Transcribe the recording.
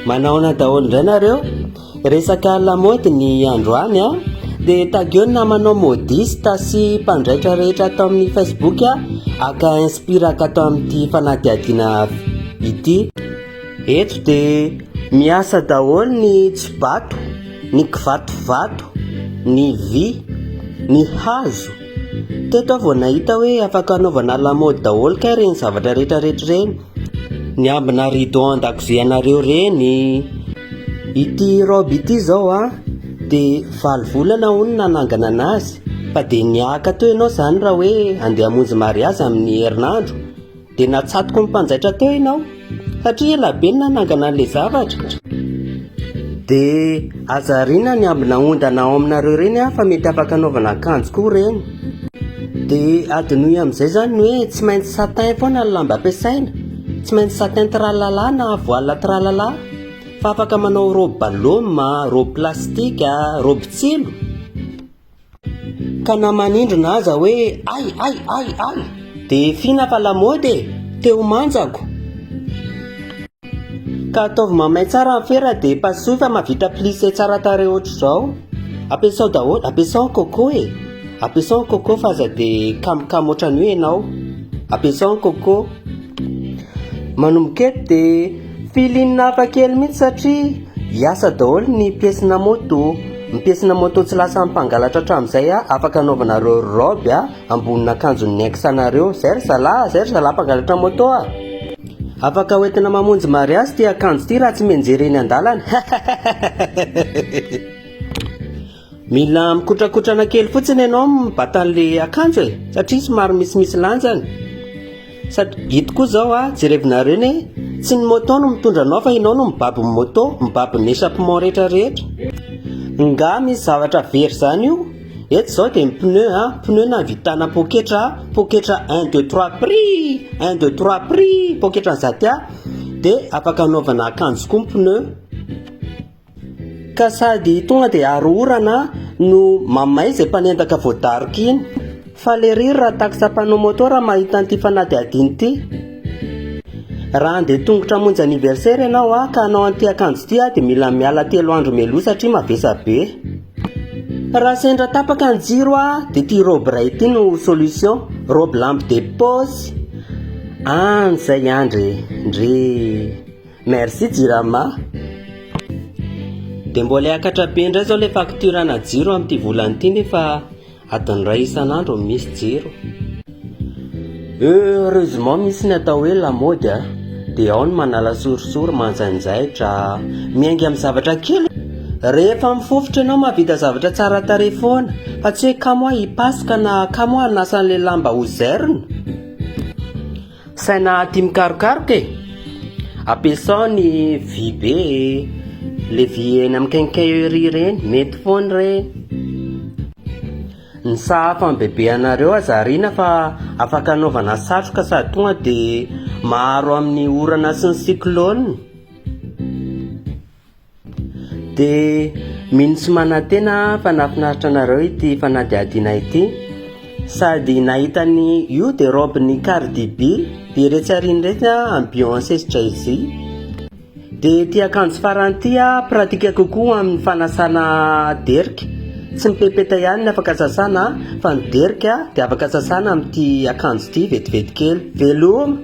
Manahoana daholo indray nareo? Resaka lamaody ny androany a. Dia tageo ny namanao modiste sy mpandraitra rehetra ato amin'ny Facebook a, haka inspiraka ato amin'ity fanadihadiana ity. Eto dia miasa daholo ny tsibato, ny kivatovato, ny vy, ny hazo. Teto aho vao nahita hoe afaka anaovana lamaody daholo kay ireny zavatra rehetra rehetra ireny. Ny ambina rideau an-dakozia anareo ireny. Ity robe ity izao an, dia valo volana hono nanangana anazy fa dia niahaka teo ianao izany raha hoe andeha hamonjy mariazy amin'ny herinandro. Dia natsatoko ny mpanjaitra teo ianao satria ela be no nanangana an'ilay zavatra. Dia aza ariana ny ambina ondana ao aminareo ireny an, fa mety afaka anaovana akanjo koa ireny. Dia adinoy amin'izay izany ny hoe tsy maintsy satin foana ny lamba ampiasaina, tsy maintsy satin tralala na voile tralala, fa afaka manao robe baloma, robe plastique, robe tsilo. Ka na manindrona aza hoe ay ay ay ay dia fina fa lamaody e! Te ho manjako! Ka ataovy mamay tsara ny fera dia pasoy fa mahavita plissé tsara tarehy ohatr'izao. Ampiasao daholo, ampiasao ny coco e! Ampiasao ny coco fa aza dia kamokamo ohatran'io ianao. Ampiasao ny coco. Manomboka eto dia feeling hafa kely mihitsy satria hiasa daholo ny pièce-na moto. Ny pièce-na moto tsy lasan'ny mpangalatra hatramin'izay afaka anaovanareo robe ambonin'akanjon'ny ex anareo. Zay ry zalahy, zay ry zalahy mpangalatra moto a! Afaka hoentina mamonjy mariazy ity akanjo ity raha tsy mianjera eny an-dalana. Mila mikotrakotrana kely fotsiny ianao mibata an'ilay akanjo e, satria somary misimisy lanjany. Sady ito koa izao a, jerevinareo anie, tsy ny moto no mitondra anao fa ianao no mibaby ny moto, mibaby ny échappement rehetra rehetra. Nga misy zavatra very izany io? Eto izao dia ny pneu a, pneu nahavitana poketra, poketra un deux trois prix, un deux trois prix, poketran'i Zatia, dia afaka anaovana akanjo koa ny pneu. Ka sady tonga dia aro orana no mamay izay mpanendaka voadaroka iny. Faly ery ry ratax mpanao moto raha mahita an'ity fanadihadiana ity. Raha handeha tongotra hamonjy anniversaire ianao a, ka hanao an'ity akanjo ity a, dia mila miala telo andro mialoha satria mavesa be. Raha sendra tapaka ny jiro a, dia ity robe iray ity no solution, robe lampe de poche. Any izay andry e, ndry. Merci Jirama. Dia mbola hiakatra be indray izao ilay facture ana jiro amin'ity volana ity nefa adiny iray isan'andro no misy jiro. Heureusement misy ny atao hoe lamaody a! Dia ao ny manala sorisory, manjainjaitra, miainga amin'ny zavatra kely. Rehefa mifofotra ianao mahavita zavatra tsara tarehy foana fa tsy hoe kamo aho hipasoka na kamo aho hanasa an'ilay lamba ho zairina. Saina tia mikarokaroka e! Ampiasao ny vy be e! Le vy eny amin'ny quincaillerie ireny, mety foana ireny. Ny sahafa amin'ny bebe anareo aza ariana fa afaka anaovana satroka sady tonga dia maharo amin'ny orana sy ny cyclone. Dia mino sy manantena aho fa nahafinaritra anareo ity fanadihadiana ity. Sady nahita ny io dia robe-n'i Cardi B, dia iretsy aoriana iretsy an'i Beyoncé sy Jay-Z. Dia ity akanjo farany ity pratique kokoa amin'ny fanasana derika. Tsy ny pepeta ihany no afaka sasana fa ny derika dia afaka sasana amin'ity akanjo ity vetivety kely. Veloma!